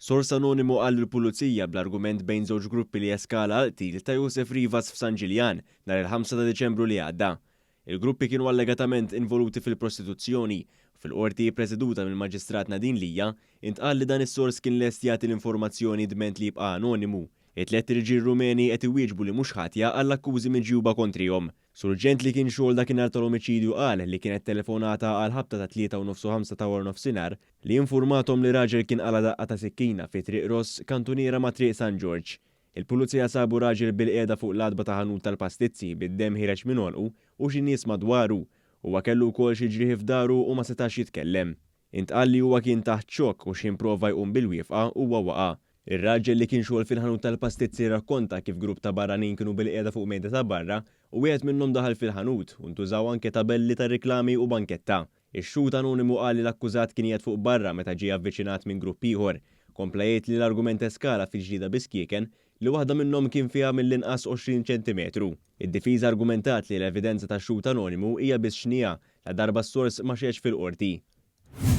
Sors anonimu qal lill-Pulizija bl-argument bejn żewġ gruppi li eskala għall-qtil ta' Josef Rivas f'San Ġiljan nhar il-ħamsa ta' Diċembru li għadda. Il-gruppi kienu allegatament involuti fil-prostituzzjoni u fil-Qorti ppreseduta mill-Maġistrat Nadine Lia intqal li dan is-sors kien lest jagħti l-informazzjoni dment li jibqa' anonimu. It-tlett irġiel Rumeni qed iwieġbu li mhux ħatja għall-akkużi miġjuba kontrihom. Surġent li kien xogħol dakinhar tal-omiċidju qal li kienet telefonata għall-ħabta tat-tlieta u nofs u ħamsa ta' waranofsinhar li infurmathom li raġel kien qala' daqqa ta' sikkina fi Triq Ross, kantuniera ma' Triq San Ġorġ. Il-Pulizija sabu raġel bilqiegħda fuq l-għatba ta' ħanut tal-pastizzi bid-demm ħiereġ minn għonqu u xi nies madwaru. Huwa kellu wkoll xi ġrieħi f'dahru u ma setax jitkellem. Intqal li huwa kien taħt xokk u x'ħin prova jqum bil-wieqfa huwa waqa'. Ir-raġel li kien xogħol fil-ħanut tal-pastizzi rrakkonta kif grupp ta' barranin kienu bilqiegħda fuq mejda ta' barra u wieħed minnhom daħal fil-ħanut u ntużaw anke tabelli tar-riklami u banketta. Ix-xhud anonimu qal li l-akkużat kien qiegħed fuq barra meta ġie avviċinat minn grupp ieħor. Kompla jgħid li l-argument eskala fi ġlieda bi skieken li waħda minnhom kien fiha mill-inqas 20 ċentimetru. Id-difiża argumentat li l-evidenza tax-xhud anonimu hija biss xniegħa ladarba s-sors ma xehedx fil-Qorti.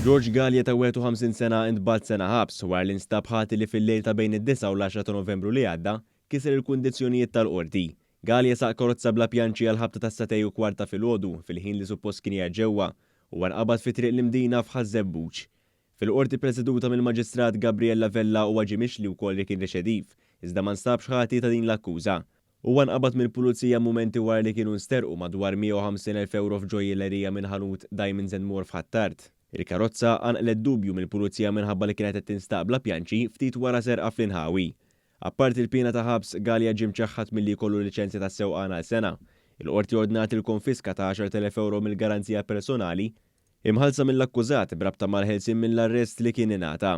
George Galea ta' 51 sena intbagħat sena ħabs wara li nstab ħati li fil-lejl ta' bejn id-disgħa u l-għaxra ta' Novembru li għadda kiser il-kundizzjonijiet tal-Qorti. Galea saq karozza bla pjanċi għall-ħabta tas-sagħtej u kwart ta' filgħodu fil-ħin li suppost kien qiegħed ġewwa. Huwa nqabad fi Triq l-Imdina f'Ħaż-Żebbuġ. Fil-Qorti ppreseduta mill-Maġistrat Gabriella Vella huwa ġie mixli wkoll li kien reċediv, iżda ma nstabx ħati ta' din l-akkuża. Huwa nqabad mill-Pulizija mumenti wara li kienu nsterqu madwar 150,000 ewro f'ġojjellerija minn ħanut Diamonds and More f'Ħ'Attard. Il-karozza qanqlet dubju mill-Pulizija minħabba li kienet qed tinstaq bla pjanċi ftit wara serqa fl-inħawi. Apparti l-piena ta' ħabs, Galea ġie mċaħħad milli jkollu liċenzja tas-sewqan għal sena. Il-Qorti ordnat il-konfiska ta' 10,000 ewro mill-garanzija personali imħallsa mill-akkużat b'rabta mal-ħelsien mill-arrest li kien ingħata.